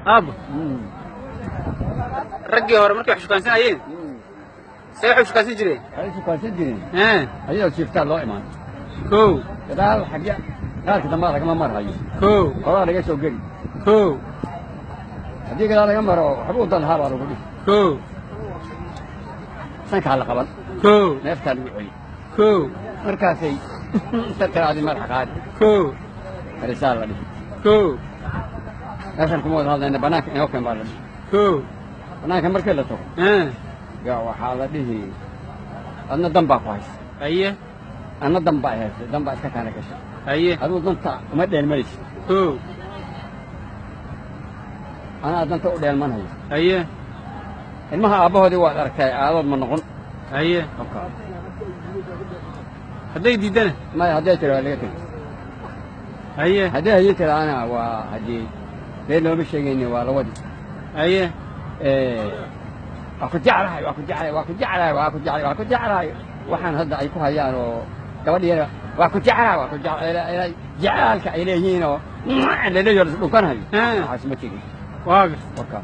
Aabbo, raggii hore markay wax shukaansanayeen, see waxay u shukaansan jireen? Waxay shukaansan jireen ee ayadoo jiiftaa loo imaan. Kow. Gadaal xagya qaarka dambaa lagama marhayo. Kow. Horaa laga soo geli. Kow. Haddii gadaal laga maro, waxba u dan lahaa baa lagu dhihi. Kow. Sankaa la qaban. Kow. Neeftaa lagu celi. Kow. Markaasay inta tiraadi madaxa qaadi. Kow. Fariisaa la dhihi. Kow. Meeshan kuma wada hadlayna, banaanka inoo keen baa la dhihi. Kow. Banaanka markii la tago ee yaa waxaa la dhihi, adna dan baa ku haysa. Haye. Anna dan baa i haysay, dan baa iska kaana gashay. Haye. Adigu danta uma dheelmanaysid. Kow. Anaa danta u dheelmanhayo. Haye. Ilmaha aabbahoodii waad aragtay, aadood ma noqon. Haye. Qofka hadday diiddana? Maya, hadday tira waa laga tegi. Haye. Haddii haye tiraana waa haddii been looma sheegayni, waa la wadi. Haye. Waa ku jeclahay, waa ku jeclahay, waa ku jeclahay, waa ku jeclahay, waa ku jeclahay. Waxaan hadda ay ku hayaan oo gabadhiina waa ku jeclahay, waa ku jeclahay, jeclaalka ay leeyihiin oo laleeyaho la isdhunkanhayo, waxaas ma tegin. Waa garta. Warkaa.